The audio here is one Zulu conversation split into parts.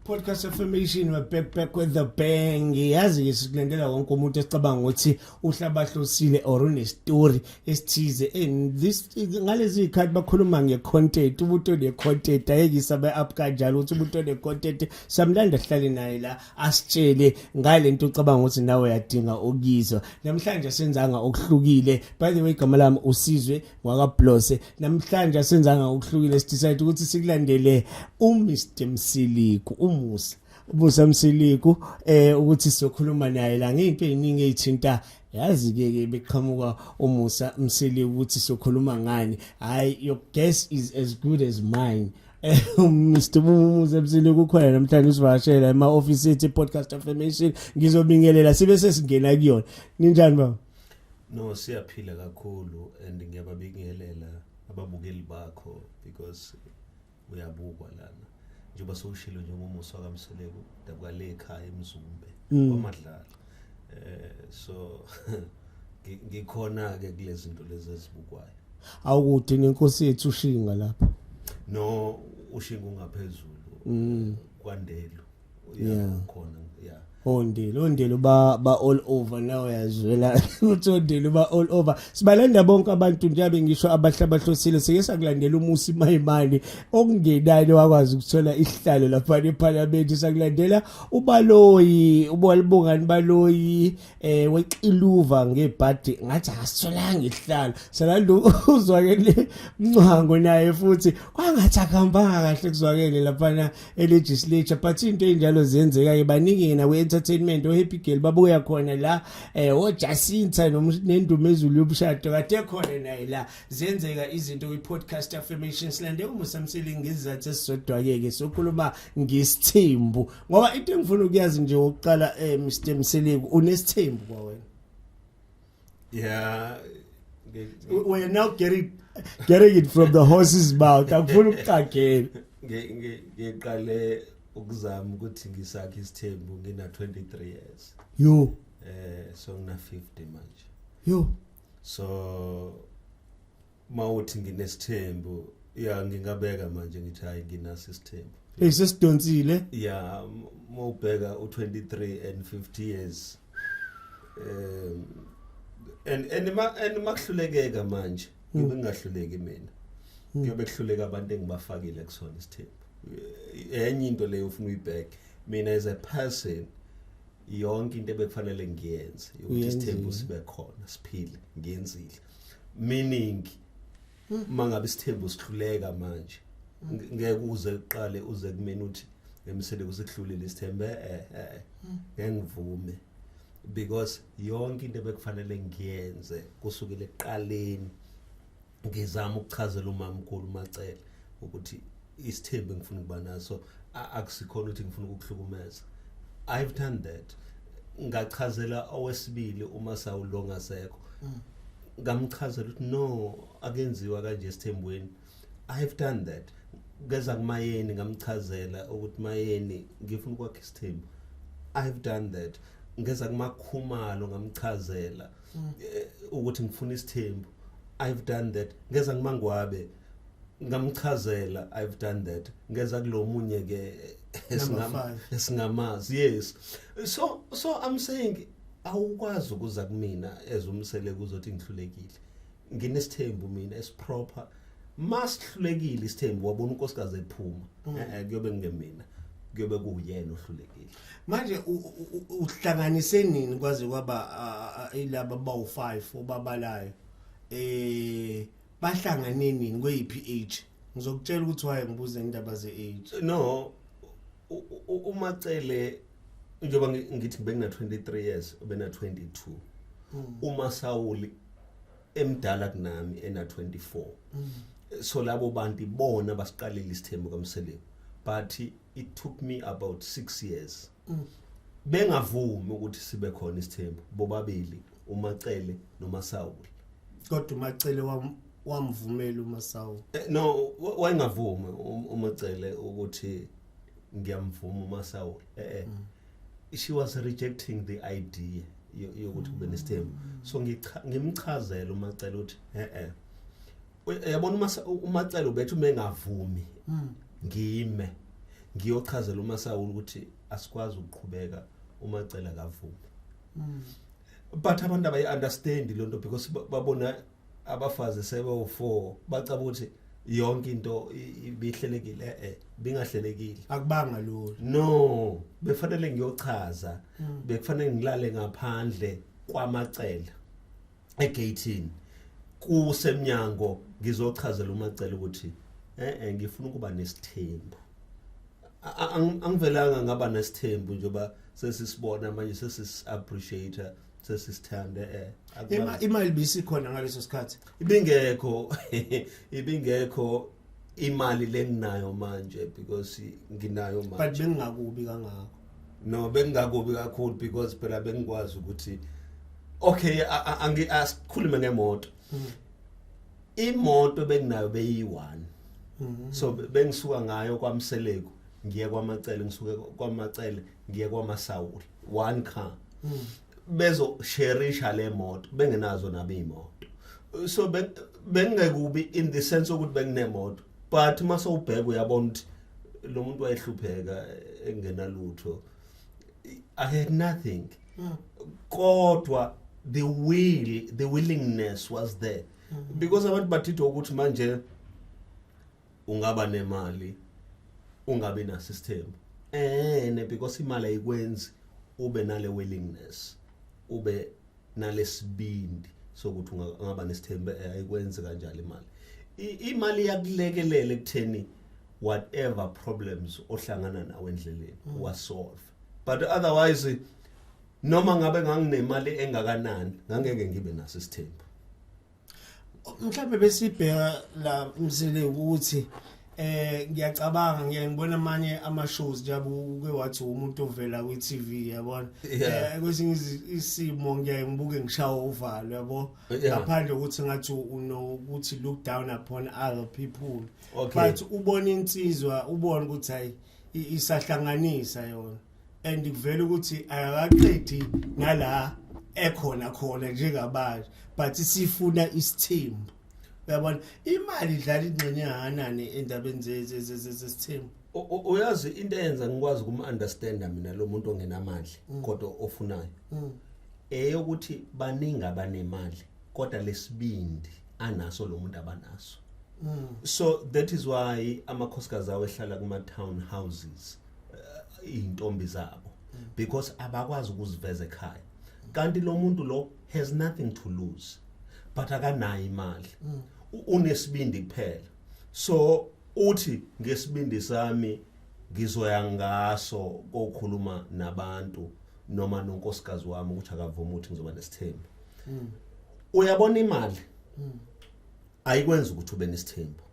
Podcast Affirmation, we're back with the bang. Yazi ke, sikulandela wonke umuntu esicabanga ukuthi uhlabahlosile or une-story esithize, and this ngalezi zikhathi bakhuluma nge-content, umuntu one-content ayekisa be-up kanjalo ukuthi umuntu one-content samlanda, sihlale naye la, asitshele ngale nto ucabanga ukuthi nawe uyadinga ukuyizwa. Namhlanje senzanga okuhlukile. By the way, igama lami uSizwe wakaBlose. Namhlanje senzanga okuhlukile, si-decide ukuthi sikulandele uMr Mseleku, uMusa, uMusa Mseleku, ukuthi sizokhuluma naye la ngento eziningi ezithinta. Yazi ke ke beqhamuka uMusa Mseleku ukuthi sizokhuluma ngani. Hayi, your guess is as good as mine. Mr Musa Mseleku ukhona namhlanje, usivakashela ema office ethu Podcast Affirmation. Ngizobingelela sibe sesingena kuyona. Ninjani, baba? No, siyaphila kakhulu and ngiyababingelela ababukeli bakho because uyabukwa lana. Njengoba sowushilo nje, nguMusa kaMseleku, dabuka le ekhaya eMzumbe, kwaMadlala. So ngikhona ke kulezi zinto lezi ezibukwayo. Awukude nenkosi yethu ushinga lapha. No, ushinga ungaphezulu kwaNdelu. Khona, yeah. Ondelu, ondelu ba all over now, uyazwela ukuthi ondelu ba all over. Sibalanda bonke abantu nje abe ngisho abahlabahlosile. Sike sakulandela uMmusi Maimane, okungenani wakwazi ukuthola isihlalo lapha eParliament. Sakulandela uBaloyi, uBalibongani Baloyi, wexiluva ngebhadi, ngathi akasitholanga isihlalo. Salanda uZwakele Mncwango, naye futhi kwangathi akuhambanga kahle kuzwakele lapha e-legislature, but into enjalo ziyenzeka ke. Baningi na kwe-entertainment, o-Happy Girl babuya khona la, oJacinta nendumezulu yomshado kade khona naye la. Ziyenzeka izinto kwi-Podcast Affirmation. Silande uMusa Mseleku ngesizathu esisodwa-ke ke, sokhuluma ngesithembu, ngoba into engifuna ukuyazi nje okokuqala, Mr Mseleku, unesithembu kwawena? Yeah. We are now getting it from the horse's mouth. Akufuna ukucagela. Ngiqale ukuzama ukuthi ngisakhe isithembu ngina 23 years. Yo. So ngina 50 manje. Yo. So mawuthi nginesithembu, ya, ngingabeka manje ngithi hayi, nginaso isithembu. Hey, sesidonsile. Yeah, mawubheka u23 and 50 years, and makuhlulekeka manje, ngibe ngingahluleki mina, kuyobe kuhluleka abantu engibafakile kusona isithembu. Enye into leyo ufuna uyibheke, mina as a person, yonke into ebekufanele ngiyenze ukuthi Uyenzile. isithembu sibe khona, siphile, ngiyenzile. Meaning mangabe isithembu sihluleka manje, ngeke uze uqale uze kumina uthi eMseleku sekuhlulile isithembu. Ngeke ngivume because yonke into ebekufanele ngiyenze kusukela ekuqaleni ngizama ukuchazela umamkhulu uMacele ukuthi isithembu engifuna ukuba naso akusikhona ukuthi ngifuna ukukuhlukumeza. I've done that. Ngachazela owesibili uma sawulongasekho, ngamchazela ukuthi no, akenziwa kanje esithembweni. I've done that. Ngeza kuMayeni, ngamchazela ukuthi Mayeni, ngifuna ukwakha isithembu. I've done that. Ngeza kuMakhumalo, ngamchazela ukuthi ngifuna isithembu. I've done that. Ngeza kuMangwabe, ngamchazela. I've done that. Ngeza kulomunye ke Number five. esingamazi, yes. So I'm saying awukwazi ukuza kumina as uMseleku uzothi ngihlulekile. Nginesithembu mina esi-proper. Masihlulekile isithembu, wabona unkosikazi ephuma, kuyobe kungemina, kuyobe kuyena ohlulekile. Manje uhlanganise nini kwaze kwaba ilaba bawu5 obabalayo, bahlangane nini, kweyiphi age? Ngizokutshela ukuthi why ngibuza indaba ze-age. No, uMacele, njengoba ngithi bengina 23 years, ubena 22. Uma Sawuli emdala kunami, ena 24. So labo bantu ibona basiqalile isithembu kaMseleku, but it took me about 6 years bengavumi ukuthi sibe khona isithembu, bobabili uMacele noMasawuli. Kodwa uMacele wamvumela uMasawu? No, wayengavumi uMacele ukuthi ngiyamvuma uMasawuli. She was rejecting the idea yokuthi kube nesithembu. So ngimchazela uMacele ukuthi yabona, uMacele ubethu mengavumi, ngime. Ngiyochazela uMasawula ukuthi asikwazi ukuqhubeka, uMacele akavumi. But abantu abayi-understand loo nto because babona abafazi sebewu-four, bacaba ukuthi yonke into ibihlelekile. Bingahlelekile. Akubanga lula. No, befanele ngiyochaza, bekufanele ngilale ngaphandle kwamacele egate, kusemnyango, ngizochazela uMacele ukuthi ngifuna ukuba nesithembu. Angivelanga ngaba nesithembu njengoba sesisibona manje, sesisi-appreciate, sesisithande. Imali bisikhona ngaleso sikhathi? Ibingekho, ibingekho imali lenginayo manje because nginayo But manje. Bengingakubi kangako. No, bengingakubi kakhulu because phela bengikwazi ukuthi okay, asikhulume ngemoto. Imoto benginayo beyi-one, so bengisuka ngayo kwaMseleku ngiye kwamacele, ngisuke kwamacele ngiye kwaMasawuli, one car. Bezosherisha le moto, bengenazo nabo imoto, so bengingekubi in the sense ukuthi benginemoto, but mase ubheka uyabona ukuthi lo muntu wayehlupheka engenalutho. I had nothing, kodwa the will, the willingness was there because abantu bathithwa ukuthi manje ungaba nemali ungabi naso isithembu ene, because imali ayikwenzi ube nale willingness, ube nalesibindi sokuthi ungaba nesithembu. Ayikwenzi kanjalo imali. Imali iyakulekelela ekutheni whatever problems ohlangana nawo endleleni uwasolve, but otherwise noma ngabe nganginemali engakanani, ngangeke ngibe naso isithembu. Mhlawumbe besibheka la, Msele, ukuthi ngiyacabanga ngiye ngibona amanye ama shows njengoba uke wathi umuntu ovela kwi TV, yabona. Kwesinye isimo ngiyaye ngibuke ngishawa uvalo, yabo, ngaphandle ukuthi ngathi unokuthi look down upon other people, but ubona insizwa, ubona ukuthi hayi, isahlanganisa yona and kuvela ukuthi akaqedi nala ekhona khona njengabanje, but sifuna isithembu, uyabona. Imali idlala ingxenye engakanani endabeni zesithembu? Uyazi into eyenza ngikwazi ukum-understanda mina lo muntu ongenamali kodwa ofunayo, eyokuthi baningi abanemali kodwa lesibindi anaso lo muntu abanaso. So that is why amakhosikazi awo ehlala kuma town houses, iy'ntombi zabo, because abakwazi ukuziveza ekhaya, kanti lo muntu lo has nothing to lose but akanayo imali. Unesibindi kuphela, so uthi ngesibindi sami ngizoya ngaso kokhuluma nabantu noma nonkosikazi wami ukuthi akavuma ukuthi ngizoba nesithembu. Uyabona, imali ayikwenza ukuthi ube nesithembu.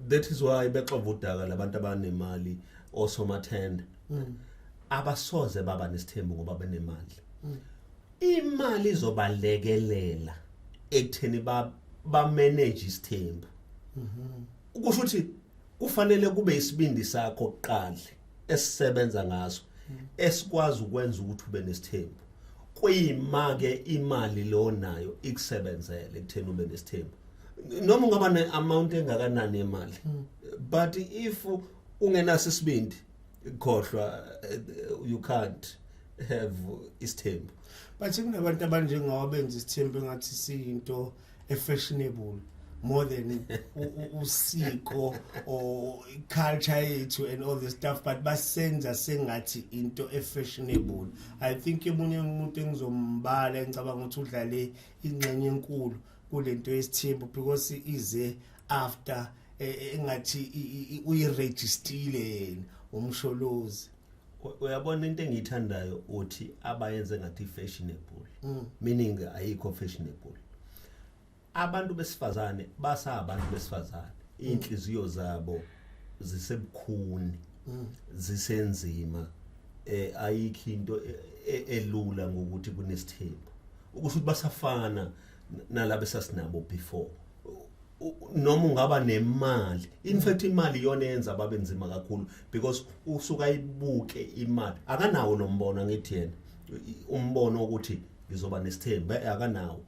That is why bexova udaka labantu abanemali, osomathenda abasoze baba nesithembu ngoba benemali. Imali izobalekelela ekutheni ba manage isithembu. Kusho ukuthi kufanele kube isibindi sakho kuqala esisebenza ngaso, esikwazi ukwenza ukuthi ube nesithembu, kuyima ke imali lo nayo ikusebenzele ekutheni ube nesithembu. Noma ungaba ne-amount engakanani yemali, but if ungenaso isibindi, khohlwa, you can't have isithembu. But kunabantu abanjengawo abenza isithembu engathi siyinto efashionable more than usiko or culture yethu and all this stuff, but basenza sengathi into efashionable. I think emunye umuntu engizombala engicabanga ukuthi udlale ingxenye enkulu kulento yesithembu because ize after engathi uyirejistile yena, uMsholozi. Uyabona, into engiyithandayo uthi abayenze ngathi fashionable, meaning ayikho fashionable. Abantu besifazane basabantu besifazane, inhliziyo zabo zisebukhuni, zisenzima. Ayikho into elula ngokuthi kunesithembu, ukusho ukuthi basafana nalabo esasinabo before. Noma ungaba nemali, in fact imali iyona eyenza babe nzima kakhulu because usuka ayibuke imali, akanawo nombono. Angithi yena umbono ukuthi ngizoba nesithembu, akanawo.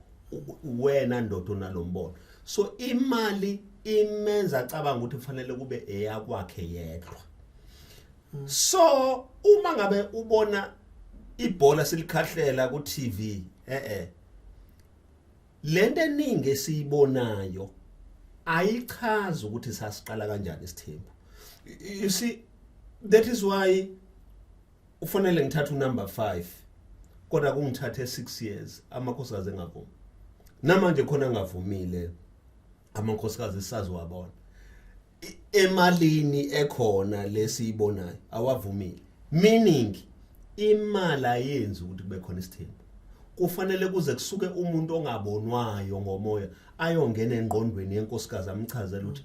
Wena ndoda onalombono, so imali imenza acabanga ukuthi kufanele kube eyakwakhe yedwa. So uma ngabe ubona ibhola silikhahlela ku TV, lento eningi esiyibonayo ayichazi ukuthi sasiqala kanjani isithembu. You see, that is why ufanele ngithathe unumber 5, kodwa kungithathe 6 years, amakhosikazi engavumi. Namanje khona angavumile amakhosikazi, esazowabona emalini ekhona lesiyibonayo, awavumile, meaning imali ayenzi ukuthi kube khona isithembu. Kufanele kuze kusuke umuntu ongabonwayo ngomoya ayongena engqondweni yenkosikazi, amchazele ukuthi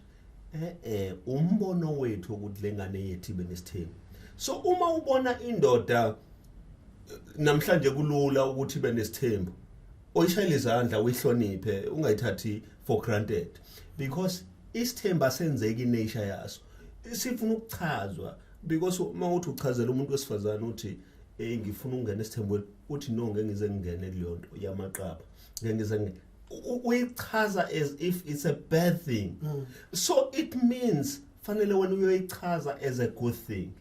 umbono wethu ukuthi lengane yethu ibe nesithembu. So uma ubona indoda namhlanje kulula ukuthi ibe nesithembu, oyishayela izandla, uyihloniphe, ungayithathi for granted, because isithembu asenzeki inature yaso, sifuna ukuchazwa. Because uma uthi uchazela umuntu wesifazane uthi, "Hey, ngifuna ukungena esithembweni," uthi, "No, ngeke ngize ngingene kuleyo nto yamaqaba, ngeke ngize ngingene." Uyichaza as if it's a bad thing. So it means fanele wena uyoyichaza as a good thing,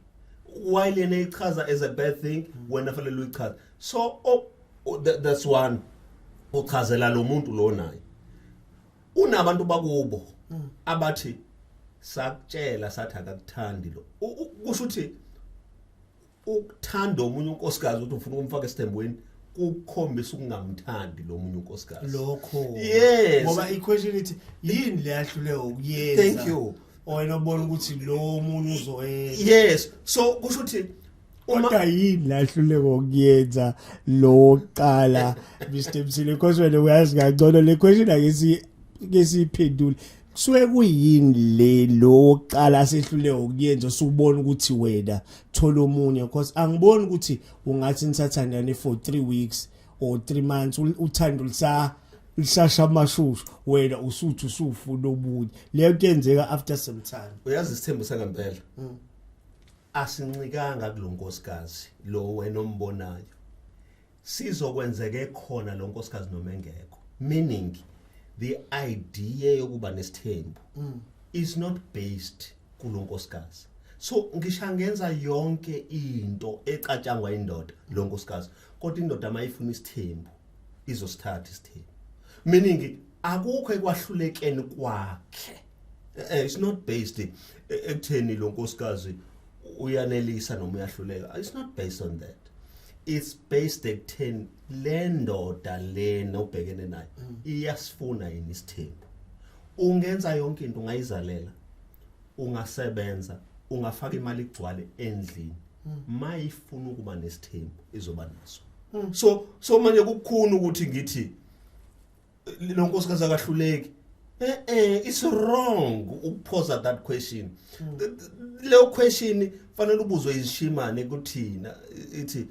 while yena ichaza as a bad thing, wena fanele uyichaza. So oh, that's one, uchazela lo muntu lo naye unabantu bakubo abathi sakutshela sathi akakuthandi lo. Kusho ukuthi ukuthanda omunye unkosikazi, ukuthi ufuna ukumfaka esithembweni, kukhombisa ukungamthandi lo munye unkosikazi. Lokho. Yes. Ngoba i-question ithi yini le yahlule ukuyenza? Thank you. Wena ubona ukuthi lo munye uzoyenza. Yes, so kusho ukuthi uma Kodwa yini la hluleka ukuyenza lo qala, Mr Msile? Because wena uyazi kangcono le question, ake si ke siphendule. Kusuke kuyini le lo qala sehlule ukuyenza, usubona ukuthi wena thola omunye? Because angiboni ukuthi ungathi nithathandane for 3 weeks or 3 months, uthando lisa lishasha amashushu, wena usuthi usufuna omunye. Leyo nto yenzeka after some time. Uyazi, isithembu sangempela asincikanga kulonkosikazi lo wena ombonayo. Sizokwenzeka khona lo nkosikazi noma engekho, meaning the idea yokuba nesithembu is not based kulonkosikazi. So ngisho angenza yonke into ecatshangwa indoda lo nkosikazi, kodwa indoda mayifuna isithembu izosithatha isithembu, meaning akukho ekwahlulekeni kwakhe. It's not based ekutheni lo nkosikazi uyanelisa noma uyahluleka. It's not based on that. It's based ekutheni le ndoda lena obhekene nayo iyasifuna yini isithembu. Ungenza yonke into, ungayizalela, ungasebenza, ungafaka imali igcwale endlini, mayifuna ukuba nesithembu izoba naso. So manje kukhona ukuthi ngithi lo nkosikazi akahluleki, it's wrong ukuphosa that question. Leyo question fanele ubuzwe izishimane kuthina, ithi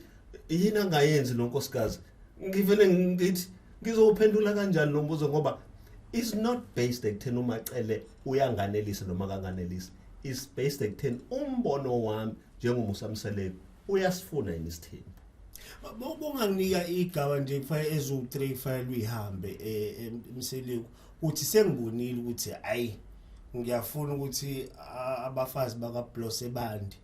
yini angayenzi lo nkosikazi. Ngivele ngithi ngizowuphendula kanjani lo mbuzo, ngoba is not based ekutheni uMaCele uyanganelisa noma kanganelisa. Is based ekutheni umbono wami njengoMusa Mseleku uyasifuna yini isithembu. Bonganginika igaba nje kufanele ezu3 kufanele uyihambe, Mseleku, uthi sengibonile ukuthi ayi, ngiyafuna ukuthi abafazi bakaBlose bandi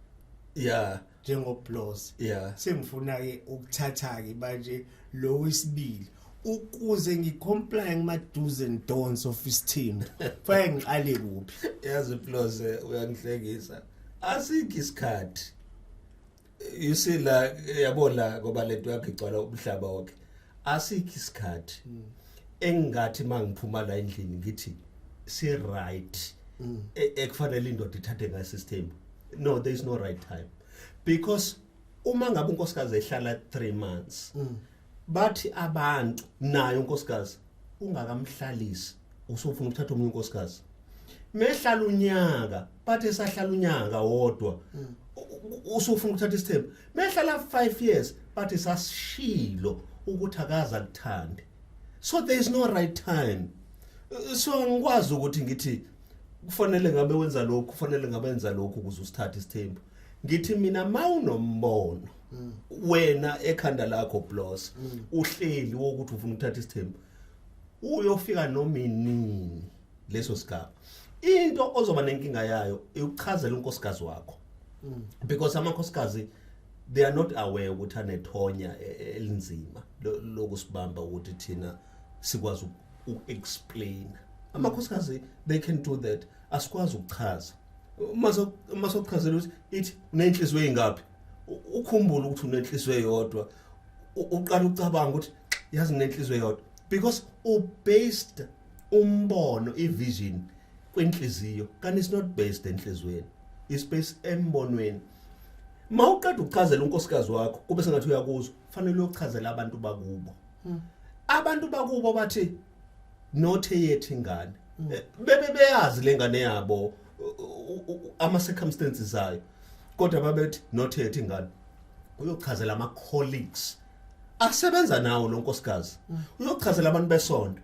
njengoBlose. Sengifuna ke ukuthatha ke manje lo wesibili ukuze ngicomply kuma do's and don'ts of isithembu. Fanele ngiqale kuphi? Yazi Blose, uyangihlekisa. Asikho isikhathi. You see la, yabo la, ngoba lento yakho igcwala umhlaba wonke, asikho isikhathi engingathi mangiphuma la endlini ngithi si right ekufanele indoda ithathe ngaso isithembu. No, there is no right time, because uma ngabe unkosikazi ehlala 3 months, bathi abantu nayo unkosikazi ungakamhlalisi usufuna ukuthatha omunye unkosikazi. Mehlala unyaka, bathi esahlala unyaka wodwa usufuna ukuthatha isithembu. Mehlala 5 years, bathi sasishilo ukuthi akaza kuthande. So there is no right time. So angikwazi ukuthi ngithi kufanele ngabe wenza lokhu, kufanele ngabe wenza lokhu ukuze usithathe isithembu. Ngithi mina mawunombono wena ekhanda lakho, Blos, uhleli wokuthi ufuna ukuthatha isithembu, uyofika noma inini leso sigaba. Into ozoba nenkinga yayo ukuchazela unkosikazi wakho. Because amakhosikazi, they are not aware ukuthi anethonya elinzima lokusibamba ukuthi thina sikwazi uku-explain. Amakhosikazi, they can do that. Asikwazi ukuchaza. Uma sokuchazela ukuthi ithi unenhliziyo eyingaphi, ukhumbule ukuthi unenhliziyo eyodwa, uqala ucabanga ukuthi yazi nginenhliziyo eyodwa, because u-based umbono, i-vision kwinhliziyo, kanti it's not based enhliziyweni, it's based embonweni. Mawuqeda ukuchazela unkosikazi wakho, kube sengathi uyakuzwa, fanele uyochazela abantu bakubo. Abantu bakubo bathi not eyethu ingane. Bebe beyazi lengane yabo, ama circumstances ayo, kodwa babethi not eyethu ingane. Uyochazela ama colleagues asebenza nawo lo nkosikazi, uyochazela abantu besonto.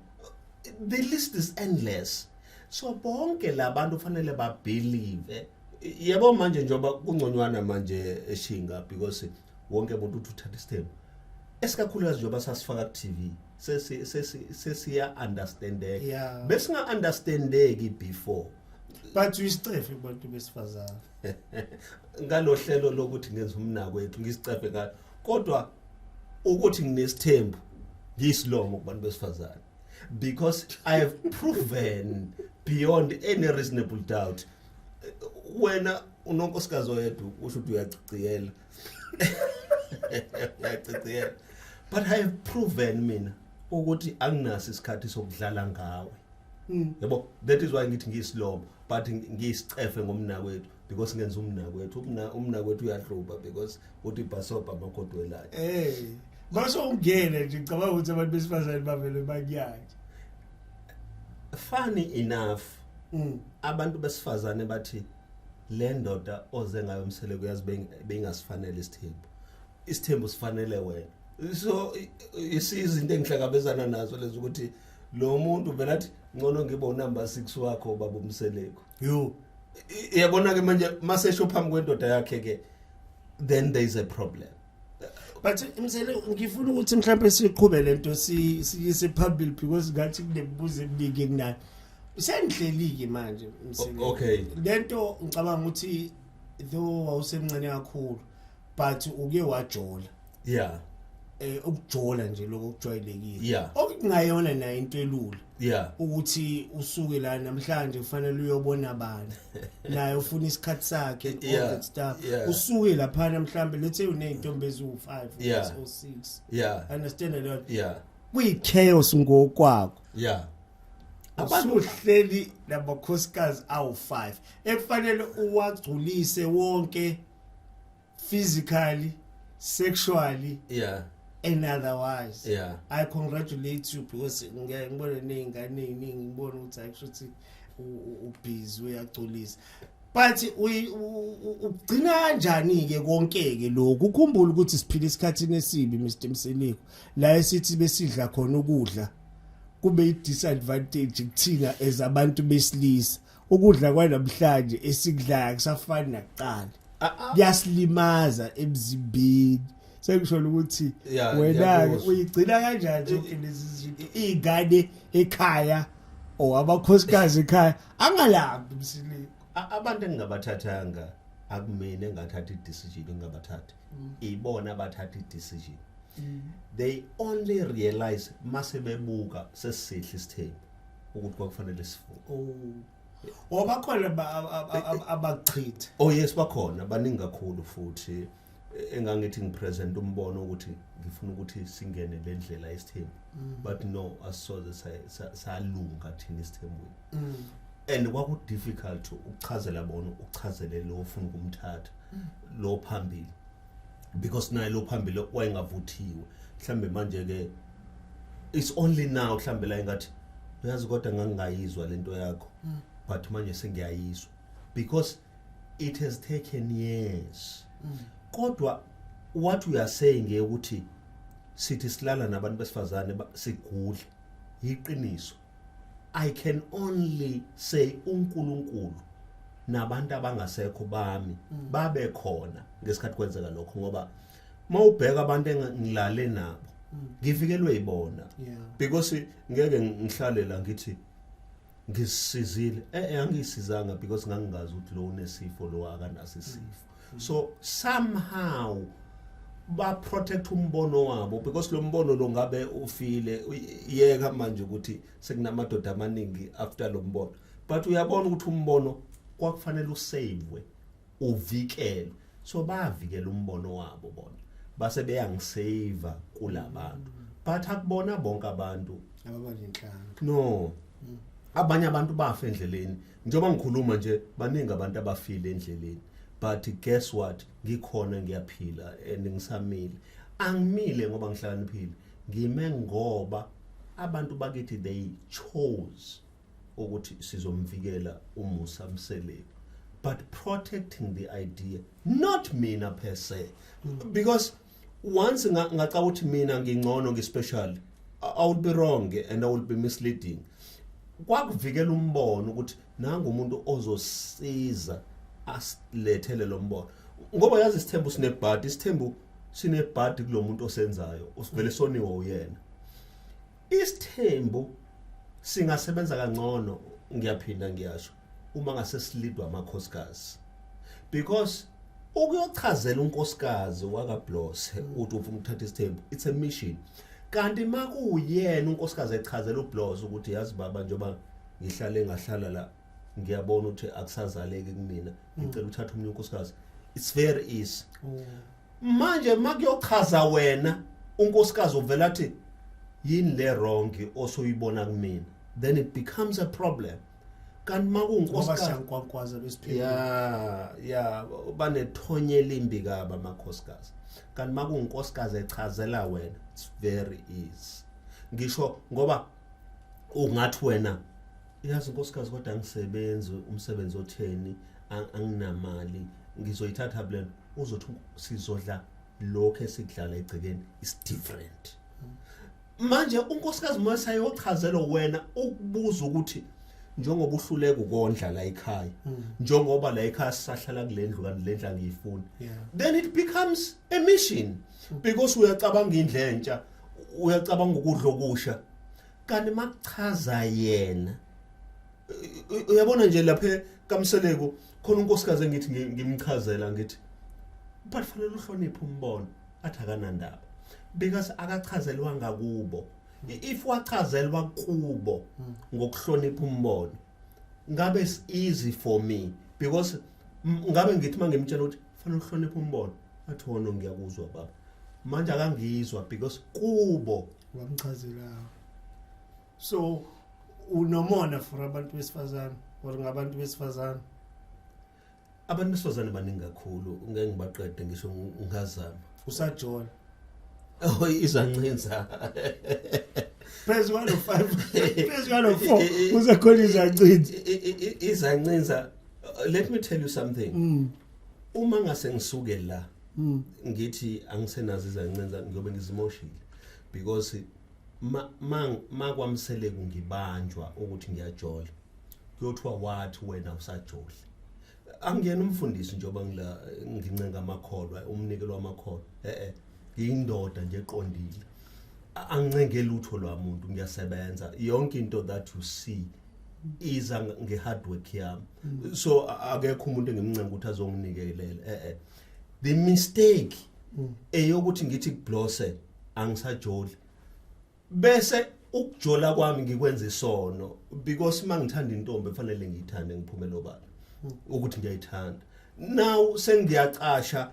The list is endless. So bonke labantu fanele ba-believe. Yebo, manje njengoba kungconywana manje eshinga, because wonke umuntu uthi uthatha isithembu, esikakhulukazi njengoba sasifaka ku-TV, sesi sesi sesiya understandeka. Besinga understandeki before. But uyisicefe kubantu besifazane. Ngalohlelo lokuthi ngenza umnakwethu, ngisicefe ngalo, kodwa ukuthi nginesithembu, ngiyisilomo kubantu besifazane, because I have proven beyond any reasonable doubt. Wena unonkosikazi oyedwa, usho ukuthi uyaciciyela, uyaciciyela, but I have proven mina ukuthi anginaso isikhathi sokudlala ngawe. Yabo, that is why ngithi ngiyisilomo, but ngiyisicefe ngomnakwethu, because ngenza umnakwethu. Umnakwethu uyahlupa because uthi ibhasobha amakodwelayo. Mase ungene nje, ngicabanga ukuthi abantu besifazane bavele bakuyaje. Funny enough, abantu besifazane bathi le ndoda oze ngayo, uMseleku, yazi bengasifanele isithembu, isithembu sifanele wena. So isizinto engihlangabezana nazo lezi, ukuthi lo muntu vele athi ngcono ngibe unumber 6 wakho, baba uMseleku. Yo. Yabona ke manje, masesho phambi kwendoda yakhe ke, then there is a problem. But Msele, ngifuna ukuthi mhlawumbe siqhube lento, siyise phambili, because ngathi kunemibuzo eminingi kunayo. Sengihleli ke manje, Msele. Okay. Lento ngicabanga ukuthi though wawusemncane kakhulu, but uke wajola. Ukujola nje lokho kujwayelekile. Okungayona nayo into elula. Ukuthi usuke la namhlanje kufanele uyobona abantu. Naye ufuna isikhathi sakhe and all that stuff. Usuke lapha mhlambe, let's say unezintombi eziwu5 or 6. Understand leyo? Yeah. Kuyi chaos ngokwakho. Abantu uhleli namakhosikazi awu5 ekufanele uwagculise wonke, physically, sexually and otherwise. I congratulate you, because ngiyaye ngibone nezingane eziningi, ngibone ukuthi akusho ukuthi ubusy uyagculisa, but ugcina kanjani ke konke ke lokhu? Ukhumbule ukuthi siphila esikhathini esibi, Mr Mseleku, la esithi besidla khona ukudla kube i-disadvantage kuthina as abantu besilisa. Ukudla kwanamhlanje esikudlayo kusafani nakuqala, kuyasilimaza emzimbeni. Sengisho ukuthi wena ke Ngiyakuzwa. uyigcina kanjani zonke lezi zinto, izingane ekhaya or abakhosikazi ekhaya angalambi, Mseleku? Abantu engingabathathanga, akumina engathatha i-decision engingabathathi, ibona abathatha i-decision. They only realize mase bebuka sesihle isithembu ukuthi kwakufanele sivuke. Oh, obakhona abachitha? Oh yes, bakhona, baningi kakhulu futhi, engangithi ngipresent umbono ukuthi ngifuna ukuthi singene le ndlela yesithembu, but no, asisoze salunga thina isithembweni. And kwaku difficult ukuchazela bona, uchazele lo ofuna ukumthatha lo phambili, because naye lo phambili wayengavuthiwe. Mhlambe manje ke, it's only now mhlambe la engathi uyazi, kodwa ngangingayizwa lento yakho, but manje sengiyayizwa, because it has taken years. Kodwa what we are saying ke ukuthi sithi silala nabantu besifazane sigudle, iqiniso. I can only say uNkulunkulu nabantu abangasekho bami babe khona ngesikhathi kwenzeka lokho, ngoba mawubheka abantu engilale nabo, ngifikelwe yibona. Because ngeke ngihlale la ngithi ngisizile. Angisizanga, because ngangingazi ukuthi lo unesifo, lo akanaso isifo. So somehow ba protect umbono wabo, because lo mbono lo ngabe ufile, yeka manje ukuthi sekunamadoda amaningi after lo mbono, but uyabona ukuthi umbono kwakufanele usave, uvikelwe. So bavikela umbono wabo bona, base beyangisave kulabantu, but akubona bonke abantu ababanenhlanhla. No, abanye abantu bafa endleleni. Njengoba ngikhuluma nje, baningi abantu abafile endleleni, but guess what? Ngikhona, ngiyaphila and ngisamile. Angimile ngoba ngihlakaniphile, ngime ngoba abantu bakithi, they chose ukuthi sizomvikela uMusa Mseleku, but protecting the idea, not mina per se, because once ngacaba ukuthi mina ngingcono, ngispecial, I would be wrong and I would be misleading. Kwakuvikela umbono ukuthi nanga umuntu ozosiza asilethele lo mbono, ngoba yazi isithembu sinebhadi, isithembu sinebhadi kulomuntu osenzayo, usivele soniwe uyena. Isithembu singasebenza kangcono, ngiyaphinda ngiyasho, uma ngase silidwa amakhosikazi, because ukuyochazela unkosikazi wakaBlose uthi ufuna ukuthatha isithembu, it's a mission. Kanti makuyena unkosikazi echazela uBlose ukuthi, "Yazi baba, njengoba ngihlale ngahlala la, ngiyabona ukuthi akusazaleki kumina, ngicela uthathe omunye unkosikazi," it's very easy. Manje makuyochaza wena, unkosikazi uvela athi, "Yini le wrong osuyibona kumina?" Then it becomes a problem. Kanti ngoba makuwunkosikazi siyankwankwaza besiphekile. Ya, banethonya elimbi kabi amakhosikazi. Kanti makuwunkosikazi echazela wena, it's very easy. Ngisho ngoba ungathi wena, "Yazi unkosikazi, kodwa angisebenzi umsebenzi otheni, anginamali, ngizoyithatha blend," uzothi, "Sizodla lokho esikudlala egcekeni, is different." Manje unkosikazi masayochazela wena, ukubuza ukuthi njengoba uhluleka ukondla la ekhaya, njengoba la ekhaya sisahlala kule ndlu, kanti le ndlu angiyifuni, then it becomes a mission, because uyacabanga indlu entsha, uyacabanga ukudla okusha. Kanti makuchaza yena, uyabona nje lapha kaMseleku khona unkosikazi engithi ngimchazela, ngithi, "But fanele uhloniphe umbono," athi akanandaba because akachazelwanga kubo. If wachazelwa kubo ngokuhlonipha umbono, ngabe it's easy for me, because ngabe ngithi mangimtshela ukuthi fanele uhloniphe umbono, athi wona, "Ngiyakuzwa baba." Manje akangizwa because kubo Wamchazela. So unomona for abantu besifazane or ngabantu besifazane? Abantu besifazane baningi kakhulu, ngeke ngibaqede ngisho ngazama. Usajola? Oh, izancinza. Phezu kwalo 5, phezu kwalo 4, usekhona izancinza? Izancinza, let me tell you something. Uma ngase ngisuke la ngithi angisenazo izancinza, ngiyobe ngizimoshile, because ma makwaMseleku ngibanjwa ukuthi ngiyajola, kuyothiwa wathi wena usajoli. Angiyena umfundisi njengoba ngila ngincenga amakholwa, umnikelo wamakholwa. Ngiyindoda nje eqondile. Angincenge lutho lwamuntu, ngiyasebenza. Yonke into that you see iza nge-hard work yami, so akekho umuntu engimncenga ukuthi azonginikelela. The mistake eyokuthi ngithi kuBlose angisajoli, bese ukujola kwami ngikwenza isono, because mangithanda intombi efanele ngiyithande, ngiphume obala ukuthi ngiyayithanda. Now sengiyacasha,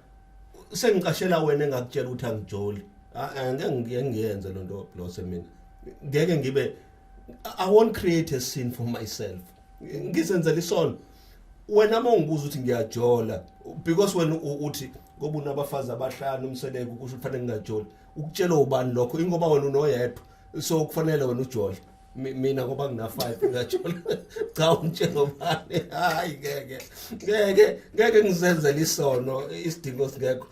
sengicashela wena engakutshela ukuthi angijoli. Angeke ngiyenze lonto, Blose. Mina ngeke ngibe, I won't create a sin for myself, ngizenzela isono. Wena uma ungibuza ukuthi ngiyajola, because wena uthi ngoba unabafazi abahlanu uMseleku, kusho kufanele ngingajoli. Ukutshela ubani lokho? Ingoba wena unoyedwa, so kufanele wena ujole. Mina ngoba ngina 5 ngiyajola? Cha, ungitshela ubani? Hayi, ngeke, ngeke, ngeke ngizenzele isono isidingo singekho.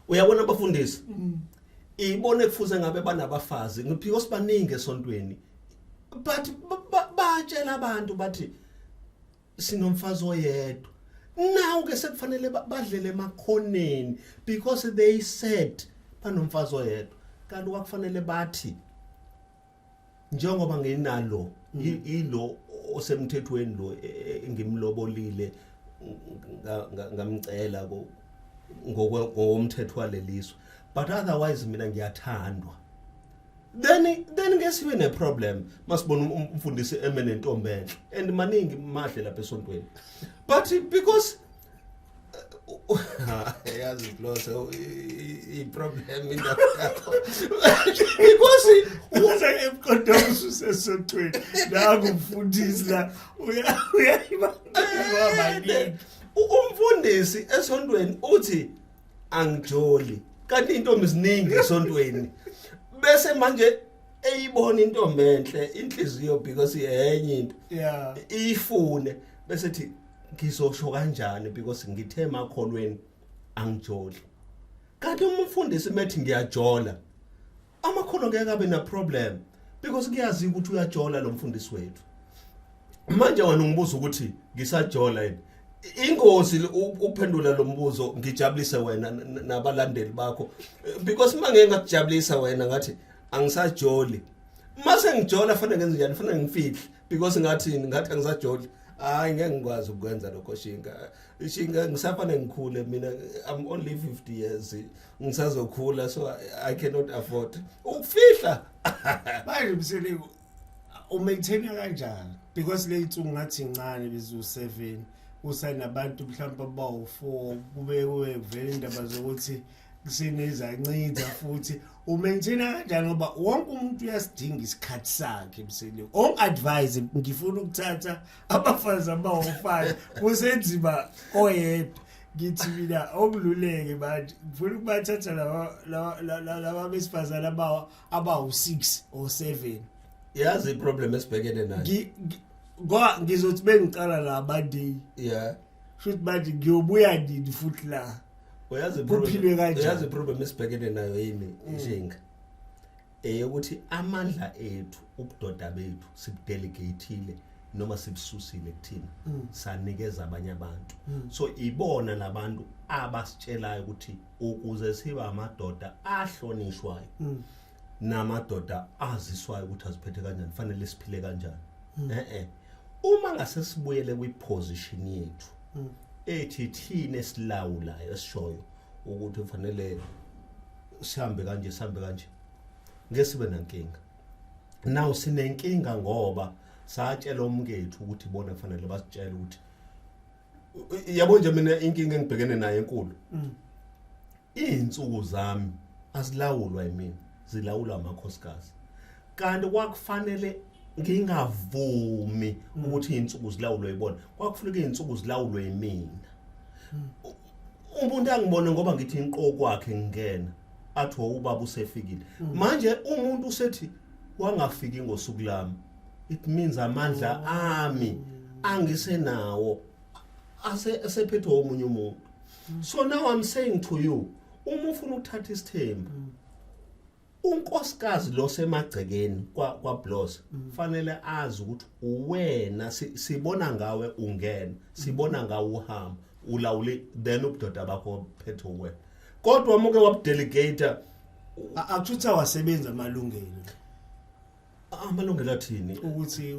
Uyabona abafundisi ibone kufuze ngabe banabafazi, because baningi esontweni, but batshela abantu bathi sinomfazi oyedwa. Now ke sekufanele badlele emakhoneni because they said banomfazi oyedwa, kanti kwakufanele bathi njengoba nginalo ilo osemthethweni lo, engimlobolile. Ngamcela ngokomthetho waleliswe, but otherwise mina ngiyathandwa. Then ngeke sibe ne problem masibona umfundisi eme nentombi enhle, and maningi mahle lapha esontweni, but because yazi Blose, i problem indaba yakho because Uze emqondo ususesontweni la kumfundisi la uyayiba baningi. Umfundisi esontweni uthi angijoli, kanti intombi ziningi esontweni, bese manje eyibona intombi enhle, inhliziyo, because yenye into ifune, bese thi ngizosho kanjani because ngithe emakholweni angijoli. Kanti uma umfundisi methi ngiyajola, amakholwa ngeke abe na problem because kuyazi ukuthi uyajola lo mfundisi wethu. Manje wena ungibuza ukuthi ngisajola yini? Ingozi ukuphendula lo mbuzo ngijabulise wena nabalandeli bakho, because uma ngeke ngakujabulisa wena ngathi angisajoli, mase ngijola fanele ngenze njani? Fanele ngifihle because ngathi angisajoli. Hayi, ngeke ngikwazi ukwenza lokho, Shinga. Shinga, ngisafanele ngikhule mina. I'm only 50 years, ngisazokhula, so I cannot afford ukufihla. Manje Mseleku, umaintain kanjani? Because le insuku ngathi incane, bezu 7, usanabantu mhlawumbe abawu4, kube vele indaba zokuthi kusenezancinza futhi. Umaintain kanjani ngoba wonke umuntu uyasidinga isikhathi sakhe? Mseleku, ongi-advise, ngifuna ukuthatha abafazi abawu5, kusenzima oyedwa. Ngithi mina okululeke manje, ngifuna ukubathatha laba besifazane abawu-6 or 7. Yazi iproblem esibhekene nayo? Ngoba ngizothi bengicala la Monday, futhi manje ngiyobuya nini futhi la? Uyazi Kuphilwe kanjani? Uyazi iproblem esibhekene nayo yini, Shinga? Eyokuthi amandla ethu, ubudoda bethu, sibudelegateile noma sibususile kuthina, sanikeza abanye abantu. So ibona labantu abasitshelayo ukuthi ukuze sibe amadoda ahlonishwayo namadoda aziswayo ukuthi aziphethe kanjani, fanele siphile kanjani. Uma ngase sibuyele kwiposition yethu ethi thina esilawulayo, esishoyo ukuthi kufanele sihambe kanje, sihambe kanje, ngeke sibe nankinga. Now sinenkinga ngoba satshela umkethu ukuthi bona kufanele basitshele ukuthi, yabo nje, mina inkinga engibhekene nayo enkulu, izinsuku zami azilawulwa yimina, zilawulwa amakhosikazi, kanti kwakufanele ngingavumi ukuthi izinsuku zilawulwe yibona. Kwakufuneka izinsuku zilawulwe yimina. Umuntu angibone ngoba ngithi inqo kwakhe ngingena, athi, "Oh, ubaba usefikile." Manje umuntu usethi wangafiki ngosuku lami, it means amandla ami angisenawo, ase esephethwe omunye umuntu. So now I'm saying to you, uma ufuna ukuthatha isithembu, unkosikazi lo semagcekeni kwa Blos fanele azi ukuthi uwena sibona ngawe ungena, sibona ngawe uhamba, ulawule, then ubudoda bakho phethe wena. Kodwa muke wabudelegate. Akuthi awasebenza amalungelo? Amalungelo athini? Ukuthi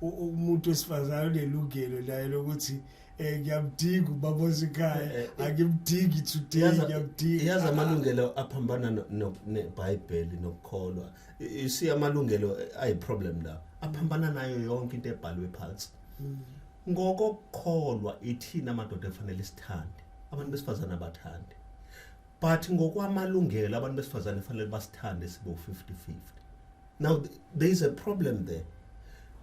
umuntu wesifazane unelungelo naye lokuthi ngiyamdinga ubaba osekhaya, angimdingi today, ngiyamdinga. Yazi, amalungelo aphambana neBhayibheli nokukholwa. You see, amalungelo ayi problem la, aphambana nayo yonke into ebhalwe phansi. Ngokokukholwa, ithina amadoda efanele sithande abantu besifazane, abathande, but ngokwamalungelo abantu besifazane fanele basithande sibe 50-50. Now there is a problem there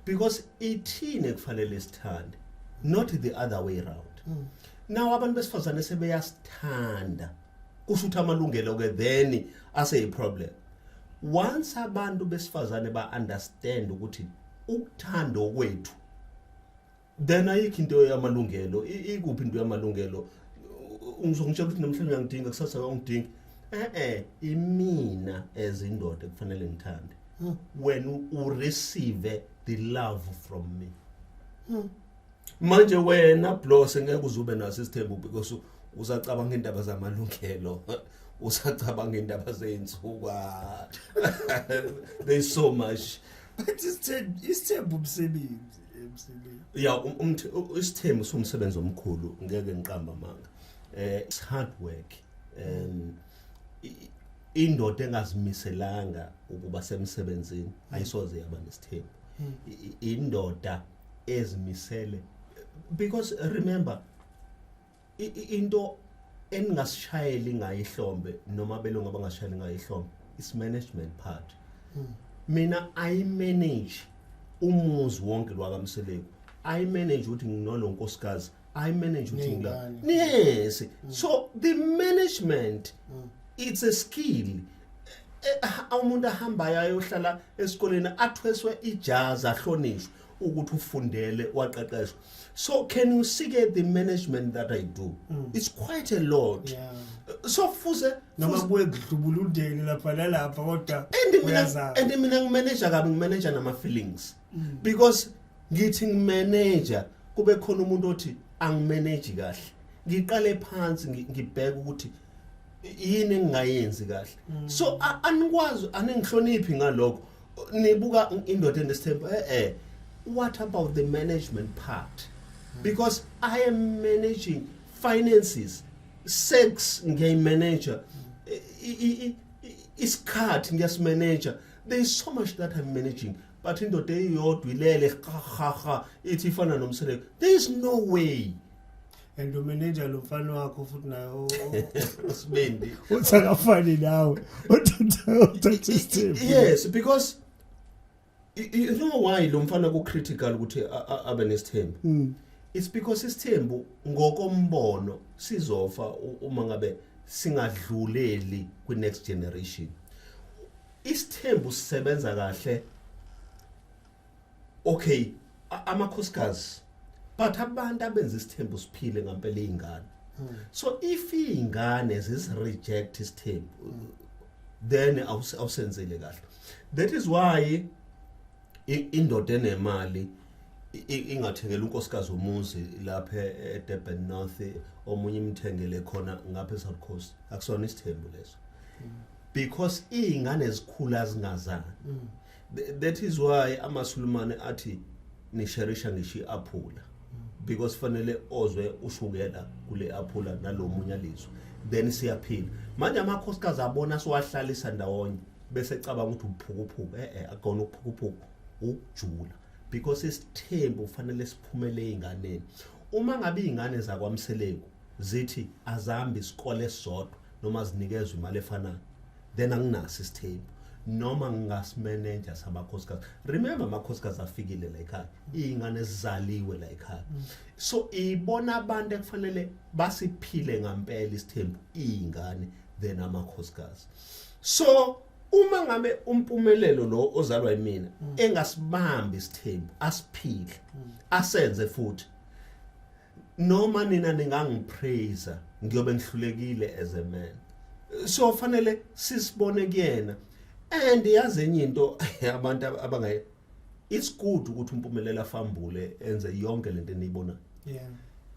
because ithine kufanele sithande, not the other way round. Now abantu besifazane sebeyasithanda, kusho ukuthi amalungelo ke then ase problem. Once abantu besifazane ba understand ukuthi ukuthanda kwethu, then ayikho into yamalungelo. Ikuphi into yamalungelo? Ngizongitshela ukuthi namhlanje uyangidinga, kusasa uyangidinga. Imina as indoda kufanele ngithande wena, u receive the love from me. Manje wena Blose ngeke uzube naso isithembu because usacabanga indaba zamalungelo, usacabanga indaba zeyinsuku. There is so much. But isithembu, isithembu umsebenzi. Mseleku? Ya, isithembu somsebenzi omkhulu, ngeke ngiqamba amanga. It's hard work. Indoda engazimiselanga ukuba semsebenzini ayisoze yaba nesithembu. Indoda ezimisele, because remember, into eningasishayeli ngayo ihlombe noma belungu abangashayeli ngayo ihlombe is management part. Mina I manage umuzi wonke lwakaMseleku. I manage ukuthi nginolo nkosikazi, I manage ukuthi ngila Ney'ngane. Yes, so the management, it's a skill. Umuntu ahambayo ayohlala esikoleni, athweswe ijazi, ahlonishwe ukuthi ufundele, waqeqeshwa. So can you see ke the management that I do? It's quite a lot. So fuze Noma kuye kudlubulundele lapha nalapha, kodwa and mina uyazama. And mina ngimanage kabi, ngimanage nama feelings, because ngithi ngimanage, kube khona umuntu othi angimanage kahle. Ngiqale phansi, ngibheke ukuthi yini engingayenzi kahle. So anikwazi, aningihloniphi ngalokho. Nibuka indoda enesithembu. What about the management part? Because I am managing finances, sex ngiyayimanage, isikhathi ngiyasimanage. There is so much that I'm managing, but indoda eyodwa ilele ha ha ha, ithi ifana noMseleku. There is no way. And umanage lo mfana wakho futhi nayo? Sibindi. Uthi akafani nawe, uthatha isithembu. Yes, because you know why lo mfana ku critical ukuthi abe nesithembu? It's because isithembu ngokombono sizofa uma ngabe singadluleli kwi next generation. Isithembu sisebenza kahle, okay, amakhosikazi, but abantu abenza isithembu siphile ngempela izingane. So if izingane zisireject isithembu, then awusenzile kahle. That is why indoda enemali ingathengela unkosikazi umuzi lapha eDurban North, omunye imthengele khona ngapha eSouth Coast. Akusona isithembu leso, because izingane zikhula zingazani. That is why amaSulumane athi nisherisha ngisho iaphula, because fanele ozwe ushukela kule aphula nalomunye alizwe, then siyaphila. Manje amakhosikazi abona siwahlalisa ndawonye, bese cabanga ukuthi uphukuphuku. Akona ukuphukuphuku, ukujula, because isithembu kufanele siphumele einganeni. Uma ngabe izingane zakwaMseleku zithi azambi isikole esisodwa noma zinikezwe imali efanayo, then anginaso isithembu noma ngingasimanage samakhosikazi. Remember, amakhosikazi afikile la ekhaya, iy'ngane ezizaliwe la ekhaya. So ibona abantu ekufanele basiphile ngampela isithembu, iy'ngane, then amakhosikazi. So uma ngabe umpumelelo lo ozalwa yimina engasibambi isithembu, asiphile, asenze futhi, noma nina ningangipraise, ngiyobe ngihlulekile as a man. So fanele sisibone kuyena. And yazi enye into abantu abangaye, it's good ukuthi umpumelelo afambule, enze yonke lento eniyibonayo.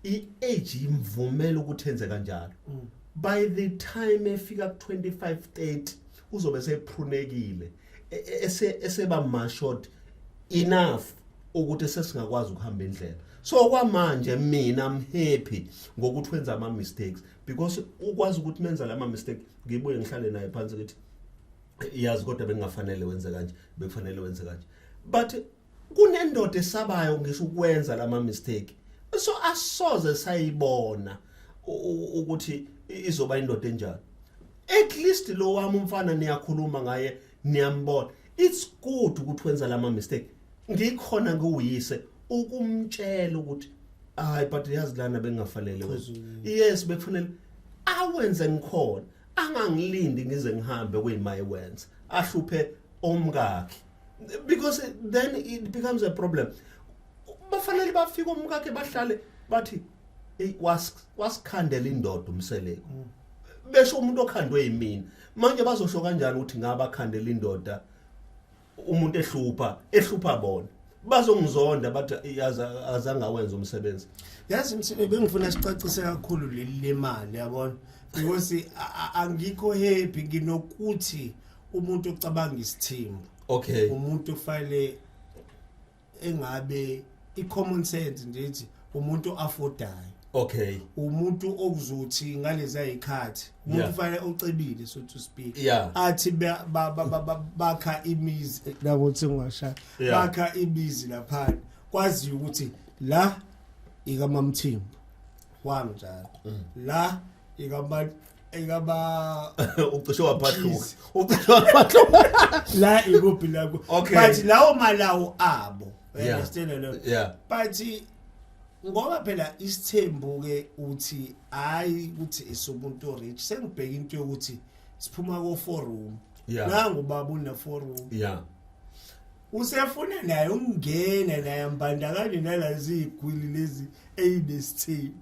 I-age imvumela ukuthi enze kanjalo. By the time efika ku 25, 30, uzobe seprunekile, eseba matured enough ukuthi sesingakwazi ukuhamba indlela. So kwamanje mina I'm happy ngokuthi wenza ama mistakes, because ukwazi ukuthi menza lama mistake, ngibuye ngihlale naye phansi ngithi, yazi, kodwa bengingafanele wenze kanje, bekufanele wenze kanje. But kunendoda esabayo ngisho ukwenza lama mistake, so asoze sayibona ukuthi izoba indoda enjani. At least lo wami umfana niyakhuluma ngaye, niyambona. It's good ukuthi wenza lama mistake, ngikhona ngiwuyise ukumtshela ukuthi hayi, but yazi lana bengafanele wenze. Yes, bekufanele awenze ngikhona, angangilindi ngize ngihambe kuyima wenza, ahluphe omkakhe, because then it becomes a problem. Bafanele bafike omkakhe, bahlale bathi, hey, wasikhandela indoda uMseleku, besho umuntu okhandwe yimina. Manje bazosho kanjani ukuthi ngabakhandela indoda, umuntu ehlupha bona? Bazongizonda, bathi yazi azangawenza umsebenzi. Yazi Mseleku, bengifuna sicacise kakhulu leli lemali, yabona, because angikho happy nginokuthi umuntu ocabanga isithembu, umuntu ufanele engabe I-common sense nje ithi umuntu affordayo, umuntu okuzothi ngalezi ayikhathi umuntu fanele ocebile, so to speak, athi bakha imizi nakuthi ngashaya, bakha imizi lapha, kwaziyo ukuthi la ikaMamthimbu wami njalo, la ikama Ucishe waphahluka, ucishe waphahluka. La ikuphi la? But lawo malawo abo, you understand lo? Yeah. But ngoba phela isithembu ke uthi hayi ukuthi isumuntu rich, sengibheka into yokuthi siphuma ko four room, nangu baba una four room, usefuna naye ukungena naye ambandakanye nalazi igwili lezi eyinesithembu,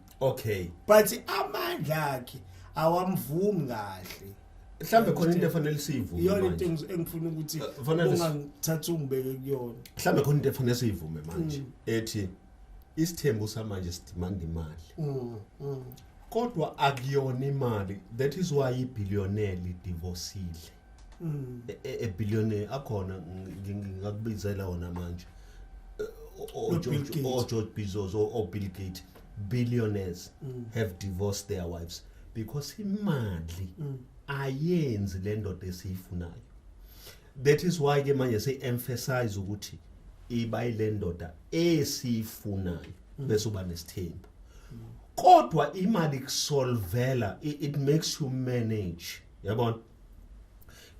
but amandla akhe awamvumi kahle. Mhlambe khona into efanele siyivume Iyona into manje. engifuna ukuthi ungangithatha ungibeke kuyona. Mhlambe khona into efanele siyivume manje ethi isithembu samanje sidimanda imali, kodwa akuyona imali. That is why ibillionaire lidivorcile. A billionaire akhona, ngingakubizela wona manje. No, Bill Gates. O George Bezos or Bill Gates, billionaires have divorced their wives because imali ayenzi le ndoda esiyifunayo. That is why ke manje se emphasize ukuthi iba ile ndoda esiyifunayo bese uba nesithembu. Kodwa imali kusolvela, it makes you manage, yabona,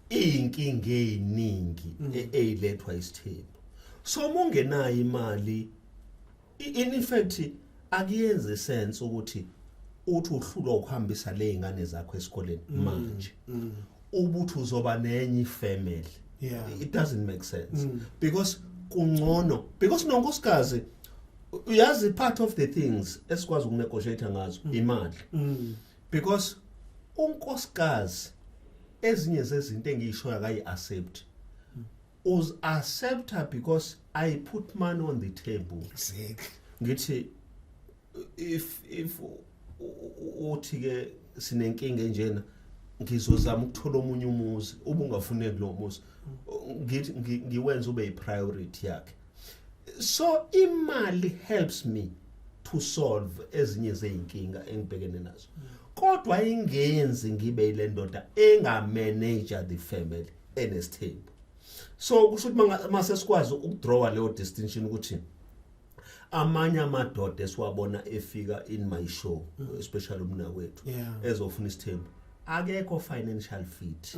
inkinga eziningi eyilethwa isithembu. So uma ungenayo imali, in fact akuyenzi sense ukuthi uthi uhlulwa ukuhambisa le ingane zakho esikoleni manje ubuthi uzoba nenye ifamily. It doesn't make sense because kungcono, because nonkosikazi uyazi, part of the things esikwazi ukunegotiate ngazo imali, because unkosikazi ezinye zezinto engiyishoyo akayi accept, uz accepta because I put money on the table. Ngithi if uthi ke sinenkinga enjena, ngizozama ukuthola omunye umuzi ubungafuneki lo muzi, ngithi ngiwenza ube yipriority yakhe. So imali helps me to solve ezinye zeyinkinga engibhekene nazo, kodwa ingenzi ngibe ile ndoda engamanage the family enesithembu. So kusho ukuthi mase sikwazi ukudrawa leyo distinction ukuthi amanye amadoda esiwabona efika in my show, especially umnakwethu ezofuna isithembu, akekho financial fit,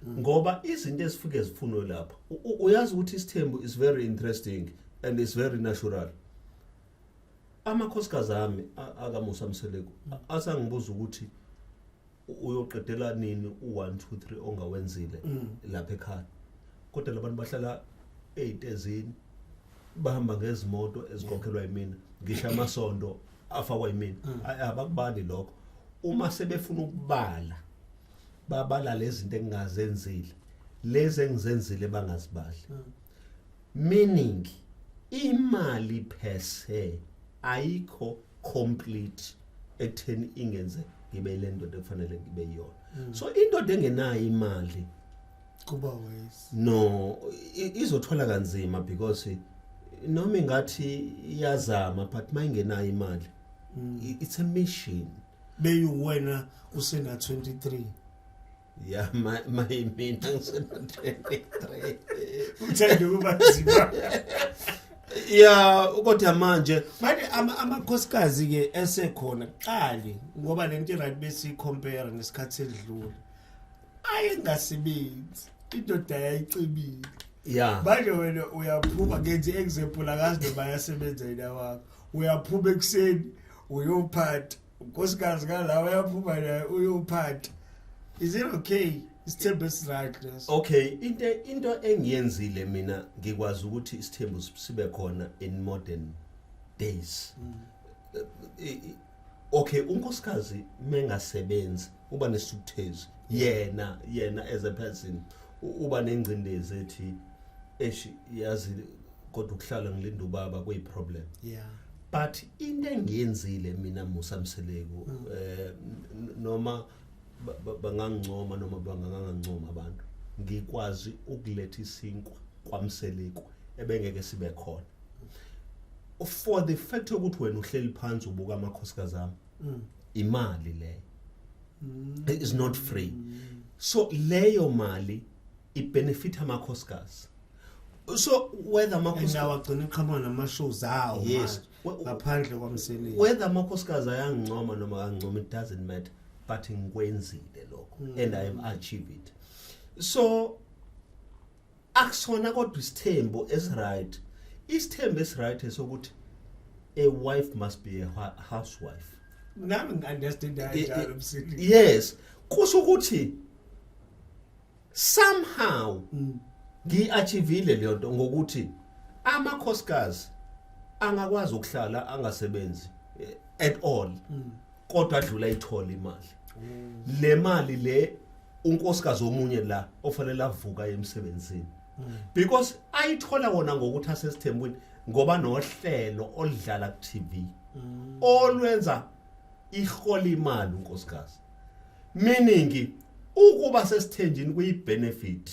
ngoba izinto ezifike zifunwe lapha, uyazi ukuthi isithembu is very interesting and is very natural. Amakhosikazi ami akaMusa Mseleku asangibuza ukuthi uyoqedela nini u1 2 3 ongawenzile lapha ekhaya, kodwa labantu bahlala ezitezini, bahamba ngezimoto ezikhokhelwa yimina, ngisho amasondo afakwa yimina. Abakubali lokho. Uma sebefuna ukubala, babala lezi zinto engingazenzile, lezi engizenzile bangazibali, meaning imali per se ayikho complete ekutheni ingenze ngibe le ndoda ekufanele ngibe yiyona. So indoda engenayo imali Kuba ways. No, izothwala kanzima, because noma ingathi iyazama, but mayingenayo imali, it's a mission. Beyu wena usena 23. Yeah, my mina ngisena 23. Uthanda ukuba nzima. Yeah, kodwa manje Manje amakhosikazi ke esekhona kuqali, ngoba lento right bese compare nesikhathi edlule, ayengasebenzi, indoda yayicebile. Manje wena uyaphuma, ngenze example, akazi noma yasebenza yena wakho, uyaphuma ekuseni uyophatha, unkosikazi kala uyaphuma naye uyophatha. Is it okay? Isithembu esiright leso? Okay, into engiyenzile mina, ngikwazi ukuthi isithembu sibe khona in modern days. Okay, unkosikazi mengasebenzi uba nesithukuthezi yena as a person, uba nengcindezi ethi eshi yazi, kodwa ukuhlala ngilinda ubaba kuyi problem. But into engiyenzile mina, Musa Mseleku, noma bangangincoma noma bangangancoma abantu, ngikwazi ukuletha isinkwa kwaMseleku ebengeke sibe khona. For the fact ukuthi wena uhleli phansi ubuka amakhosikazi ami, imali leyo is not free. So leyo mali ibenefit amakhosikazi, so whether amakhosikazi Nawo agcina eqhamuka nama-shows awo manje, ngaphandle kwaMseleku. Whether amakhosikazi ayangincoma noma akangincoma, it doesn't matter, but ngikwenzile lokho and I have achieved it. So akusona kodwa isithembu esiright. Isithembu esiright esokuthi a wife must be a housewife. Nami ngi-understand kanjalo, Mseleku. Yes, kusho ukuthi somehow ngiachievile leyo nto ngokuthi amakhosikazi angakwazi ukuhlala angasebenzi at all, kodwa adlula ithola imali. Le mali le, unkosikazi omunye la ofanele avuka emsebenzini because ayithola wona ngokuthi asesithembweni, ngoba nohlelo oludlala ku TV olwenza ihola imali unkosikazi, meaning ukuba sesithenjini kuyibenefit,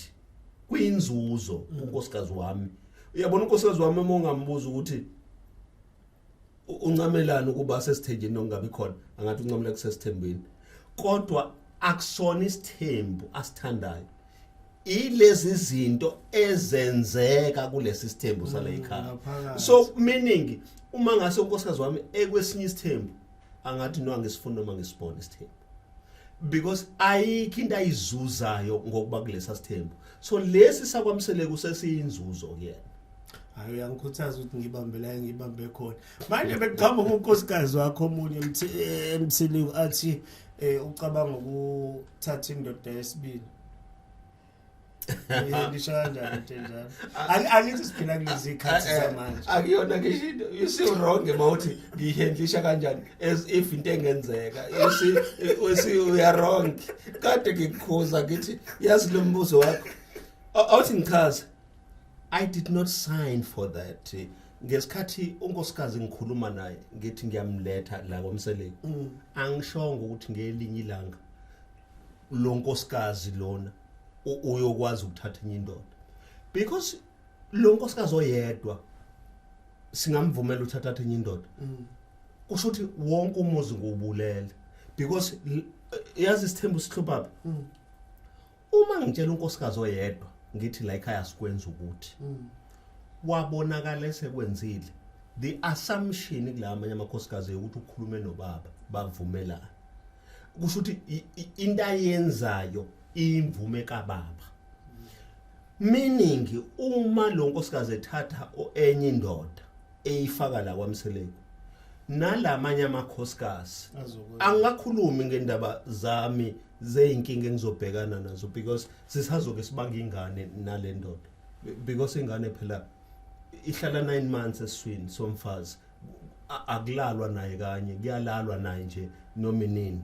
kuyinzuzo unkosikazi wami. Uyabona, unkosikazi wami, uma ungambuza ukuthi uncamelani ukuba sesithenjini nokungabi khona, angathi uncamela kusesithembini, kodwa akusona isithembu asithandayo. Ilezi zinto ezenzeka kulesi sithembu sala ekhaya. Ngaphakathi. So meaning uma ngase unkosikazi wami ekwesinye isithembu, angathi no, angisifuni noma ngisibone isithembu, because ayikho into ayizuzayo ngokuba kulesa sithembu. So lesi sakwaMseleku sesiyinzuzo kuyena. Hayi, uyangikhuthaza ukuthi ngibambe la ngibambe khona. Manje bekuqhamuka unkosikazi wakho omunye eMseleku athi ucabanga ukuthatha indoda yesibili. Lisho kanjani into enjalo? Angithi siphila kulezi ikhathi zamanje. Akuyona ngisho into. You see, wrong mawuthi ngiyihandlisha kanjani as if into engenzeka. You see, we are wrong. Kade ngikukhuza ngithi yazi lo mbuzo wakho, awuthi ngichaze. I did not sign for that. Ngesikhathi unkosikazi ngikhuluma naye ngithi ngiyamletha la kwaMseleku, angishongo ukuthi ngelinye ilanga lo nkosikazi lona uyokwazi ukuthatha enye indoda, because lo nkosikazi oyedwa singamvumela uthatha enye indoda, kusho ukuthi wonke umuzi nguwubulele, because yazi isithembu sihlupha. Uma ngitshela unkosikazi oyedwa ngithi la ekhaya sikwenza ukuthi wabonakala esekwenzile, the assumption kula amanye amakhosikazi ukuthi ukhulume nobaba bavumelana, kusho ukuthi into ayenzayo imvume kababa, meaning uma lo nkosikazi ethatha enye indoda eyifaka la kwaMseleku nalamanye amakhosikazi, Azokwenza. Angakhulumi ngendaba zami zeyinkinga engizobhekana nazo, because sisazoke sibanga ingane nale ndoda, because ingane phela ihlala 9 months esiswini somfazi. Akulalwa naye kanye, kuyalalwa naye nje noma inini.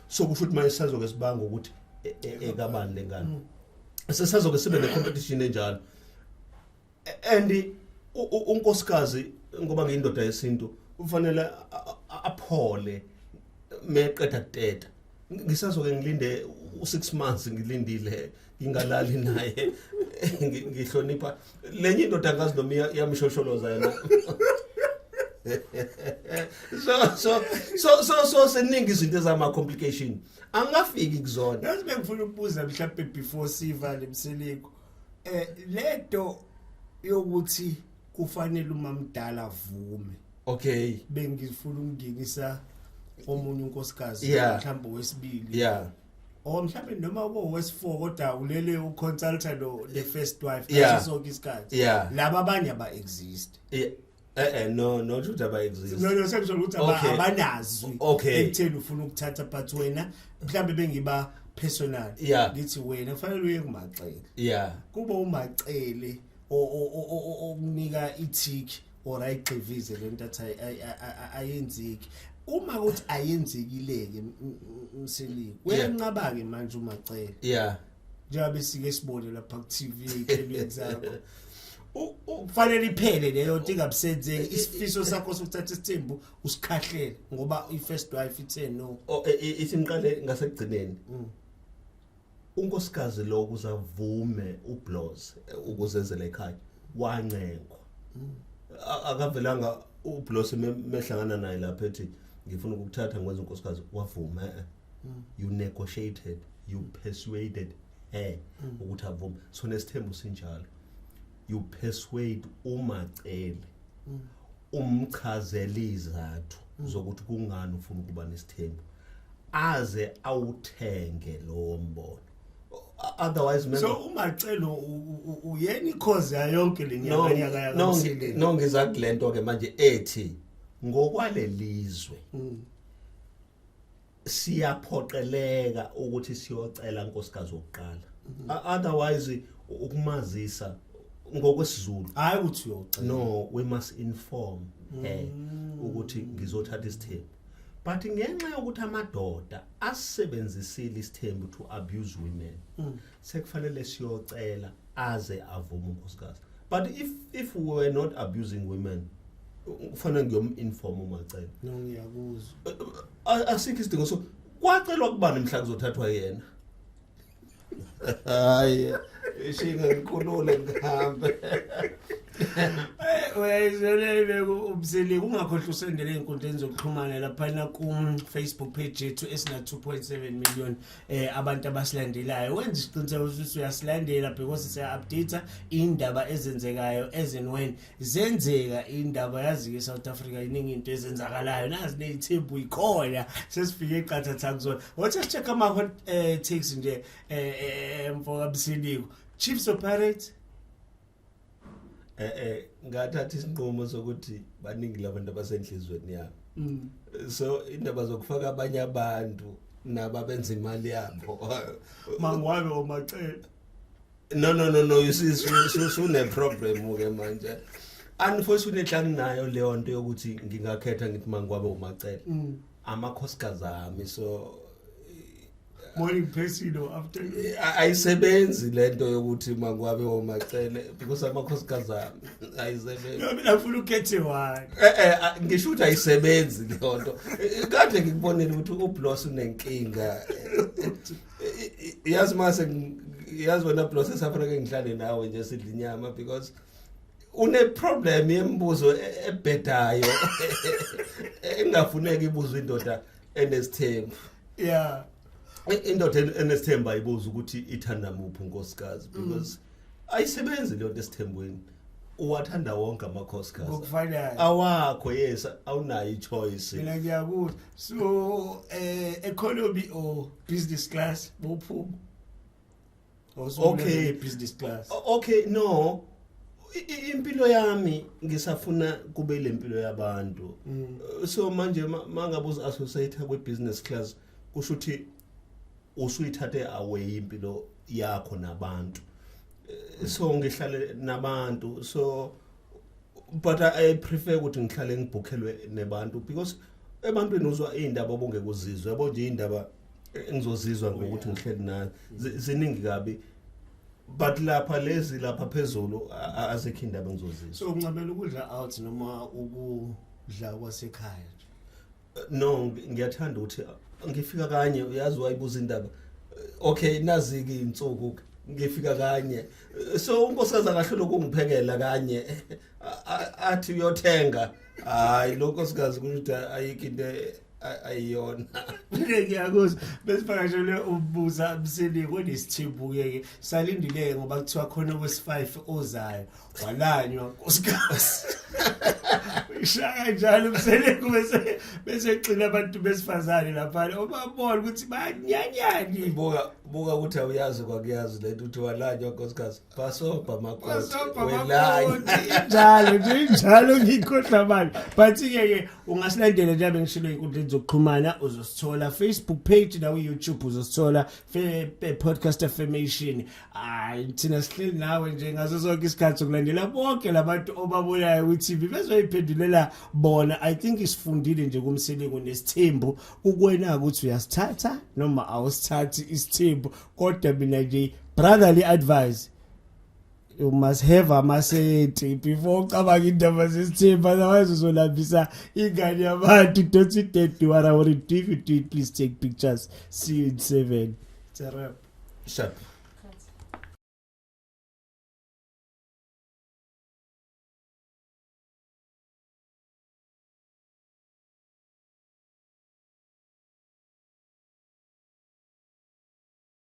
So kusho ukuthi manje sisazoke sibanga ukuthi ekabani lengane, sisazoke sibe ne-competition enjalo. And unkosikazi, ngoba ngiyindoda yesintu, ufanele aphole meqeda kuteta. Ngisazoke ngilinde u6 months, ngilindile, ngingalali naye, ngihlonipha lenye indoda, angazi noma iyamshosholoza yena. So seningi izinto ezama complication, angafiki kuzona. Yazi, bengifuna ukubuza mhlawumbe before sivale, Mseleku. Lento yokuthi kufanele umamdala avume. Bengifuna ukungenisa omunye unkosikazi, mhlawumbe wesibili. Or mhlawumbe noma kowesi4, kodwa ulele uconsulta lo the first wife ngaso sonke isikhathi. Laba abanye aba exist. Yeah. No, not ukuthi aba exist. No, sengisho ukuthi abanazwi ekutheni ufuna ukuthatha, but wena mhlawumbe bengiba personal, ngithi wena kufanele uye kuMaCele, kuba uMaCele okunika i-tick or ayigxivize lento athi ayenzeki. Uma kuthi ayenzekile-ke, Mseleku, uyanqaba-ke manje uMaCele, njengoba sike sibone lapha ku-TV ey'hlelweni zakho, kufanele iphele leyo nto, ingabisenzeki isifiso sakho sokuthatha isithembu usikhahlele ngoba i-first wife ithe no. Oh, ithi ngiqale ngasekugcineni. Unkosikazi lo kuzavume ubloz ukuzenzela ekhaya, wancengwa. Akavelanga. uBlose mehlangana naye lapha ethi ngifuna ukukuthatha ngwenza unkosikazi, wavuma. You negotiated, you persuaded her ukuthi avume. So nesithembu sinjalo, you persuade uMacele, umchazela izathu zokuthi kungani ufuna ukuba nesithembu, aze awuthenge lowo mbono, otherwise So uMacele uyena i-cause yonke le no nyaka nyaka no yakaMseleku. No, ngiza kulento ke manje ethi ngokwalelizwe siyaphoqeleka ukuthi siyocela nkosikazi wokuqala. Otherwise ukumazisa ngokwesiZulu Hayi ukuthi uyocela. No, we must inform her ukuthi ngizothatha isithembu, but ngenxa yokuthi amadoda asebenzisile isithembu to abuse women, sekufanele siyocela aze avume unkosikazi. But if we were not abusing women, kufanele ngiyom-inform uMacele. No, ngiyakuzwa. Asikho isidingo. So kwacelwa kubani mhla kuzothathwa yena? Hayi, ishinga, ngikhulule ngihambe. Uyayizwela uMseleku. Ungakhohlwa usendele ey'nkundleni zokuxhumana laphana ku-Facebook page yethu esina 2.7 million abantu abasilandelayo. Wenza isiqiniseko ukuthi uyasilandela because siya-update indaba ezenzekayo as and when zenzeka. Indaba yazi-ke, South Africa iningi into ezenzakalayo, nazi ney'thembu ikhona, sesifike eqathatha kuzona. Wathi si-check ama-hot takes nje, mfoka Mseleku, Chiefs or Pirates? Ngathatha isinqumo sokuthi baningi labantu abasenhlizweni yami, so indaba zokufaka abanye abantu nabo abenza imali yabo. Mangwabe oMacele? No, you see, sune problem ke manje. Unfortunately anginayo leyo nto yokuthi ngingakhetha ngithi Mangwabe uMacele, amakhosikazi ami, so Morning person or afternoon? Ayisebenzi lento yokuthi Mangwabe oMacele because amakhosikazi ami, ayisebenzi. No, mina ngifuna ukhethe one. Ngisho ukuthi ayisebenzi leyo nto. Kade ngikubonile ukuthi uBlos unenkinga. Yazi mase yazi wena Blos, eSouth ngihlale nawe nje sidla inyama because une problem yembuzo ebhedayo engafuneki ibuzwe indoda enesithembu. Indoda enesithembu ayibuza ukuthi ithanda muphi unkosikazi because ayisebenzi leyo nto esithembweni. Uwathanda wonke amakhosikazi Ngokufanayo. awakho. Yes, awunayo i-choice. Mina ngiyakuzwa. So economy or business class bophuma? Okay. Business class. Okay, no, impilo yami ngisafuna kube lempilo yabantu. So manje mangabe uzi-associate kwe-business class, kusho ukuthi usuyithathe away impilo yakho nabantu. So ngihlale nabantu, so but I prefer ukuthi ngihlale ngibhukhelwe nebantu because ebantwini uzwa indaba obungeke uzizwe, yabo nje, indaba engizozizwa ngokuthi ngihleli nayo ziningi kabi, but lapha lezi lapha phezulu azikho indaba engizozizwa. So uncamela ukudla out noma ukudla kwasekhaya nje? No, ngiyathanda ukuthi ngifika kanye. Uyazi wayibuza indaba. Okay, nazi-ke iy'nsuku ngifika kanye, so unkosikazi akahlule ukungiphekela kanye, athi uyothenga. Hayi, lo nkosikazi kusho ukuthi ayikho into ayiyona. Mina ngiyakuzwa. Besivakashelwe uMusa Mseleku onesithembu-ke ke salindile ngoba kuthiwa khona kwesi-5 ozayo walanywa nkosikazi. Ishaya kanjalo uMseleku bese egxila abantu besifazane laphana obabona ukuthi banyanyani. Buka, buka ukuthi awuyazi kwakuyazi lento uthi walanywa nkosikazi, bhasobha makoti. Bhasobha. Welanywa. Makoti. Injalo nje, injalo, ngikhohlwa manje. But ke ke ungasilandela njengoba ngishilo ey'nkundleni zokuxhumana, uzosithola Facebook page naku YouTube, uzosithola podcast affirmation. Hayi, thina sihleli nawe nje ngaso sonke isikhathi sokulandela bonke labantu obabonayo ku TV bezoyiphendulela bona. I think isifundile nje kuMseleku nesithembu, kukwena ukuthi uyasithatha noma awusithathi isithembu, kodwa mina nje, brotherly advice, you must have amasenti before ucabanga indaba zesithembu, otherwise uzolambisa ingane yabantu. Don't you dare do what I want to do. If you do it, please take pictures. See you in 7. It's a wrap. Sharp.